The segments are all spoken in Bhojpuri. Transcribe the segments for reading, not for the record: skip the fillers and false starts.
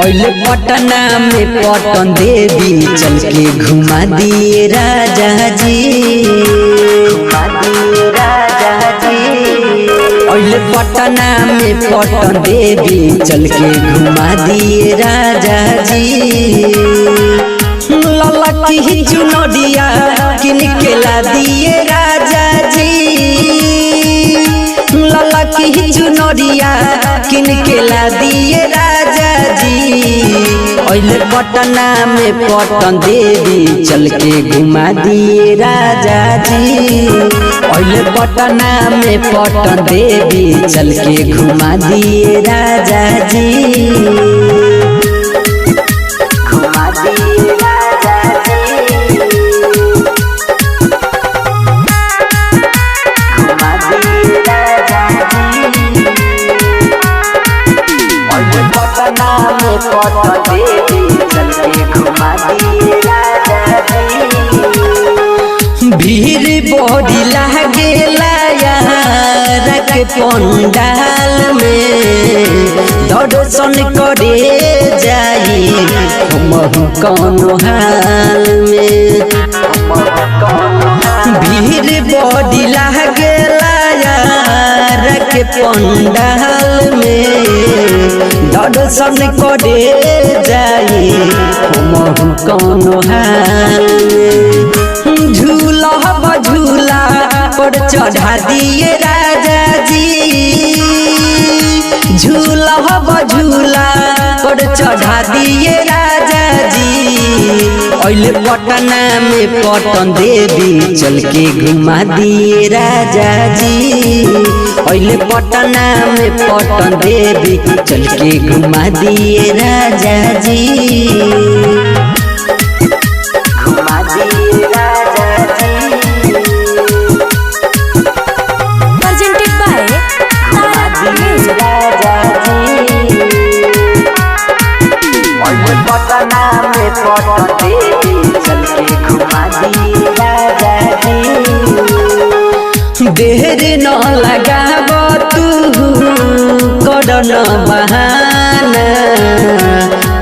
ओइले पटना में पटन देवी चल के घुमा दिए राजा जी, घुमा दिए राजा जी। ओइले पटना में पटन देवी चल के घुमा दिए राजा जी। ललकी चुनरिया किन के ला दिए राजा जी, ललकी चुनरिया किन के ला दिए राजा जी। ओइले पटना में पटन देवी चल के घुमा दिए राजा जी। ओइले पटना में पटन देवी चल के घुमा दिए राजा जी, घुमा दिए राजा जी, घुमा दिए राजा जी। ओइले पटना में पटन देवी चल के घुमा दिए राजा जी। भीड़ बड़ी लागेला यार के पंडाल में, दर्शन करे जाई हम कौन हाल में। भीड़ बड़ी लागेला यार के पंडाल में, दर्शन करे जाई हम कौन हाल में। झूला झूला पर चढ़ा दिए राजा जी, झूला झूला पर चढ़ा दिए राजा जी। ओइले पटना में पटन देवी चल के घुमा दिए राजा जी। ओइले पटना में पटन देवी चल के घुमा दिए राजा जी, घुमा दिए राजा जी। Presented by Tarak Music. राजा जी। ओइले पटना में पटन देवी चल के घुमा दिए राजा जी। देर न लगाब तू कर न बहाना,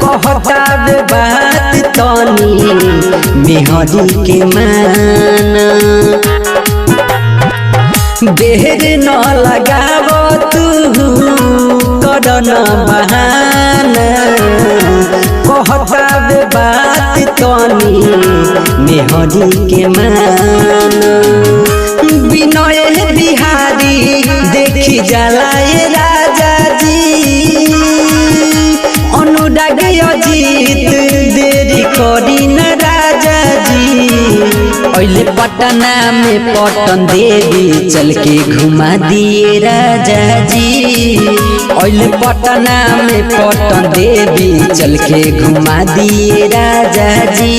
कहताब बात तनी मेहरी के माना। देर न लगाब तू कर न बहाना, कहताब बात तनी मेहरी के माना। विनय बिहारी देखी जलाए राजा जी, अनुराग अजीत देरी करी न राजा जी। ओइले पटना में पटन देवी चल के घुमा दिए राजा जी। ओइले पटना में पटन देवी चल के घुमा दिए राजा जी।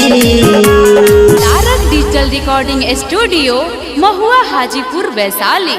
Tarak digital recording studio, Mahua, Hajipur, Vaishali.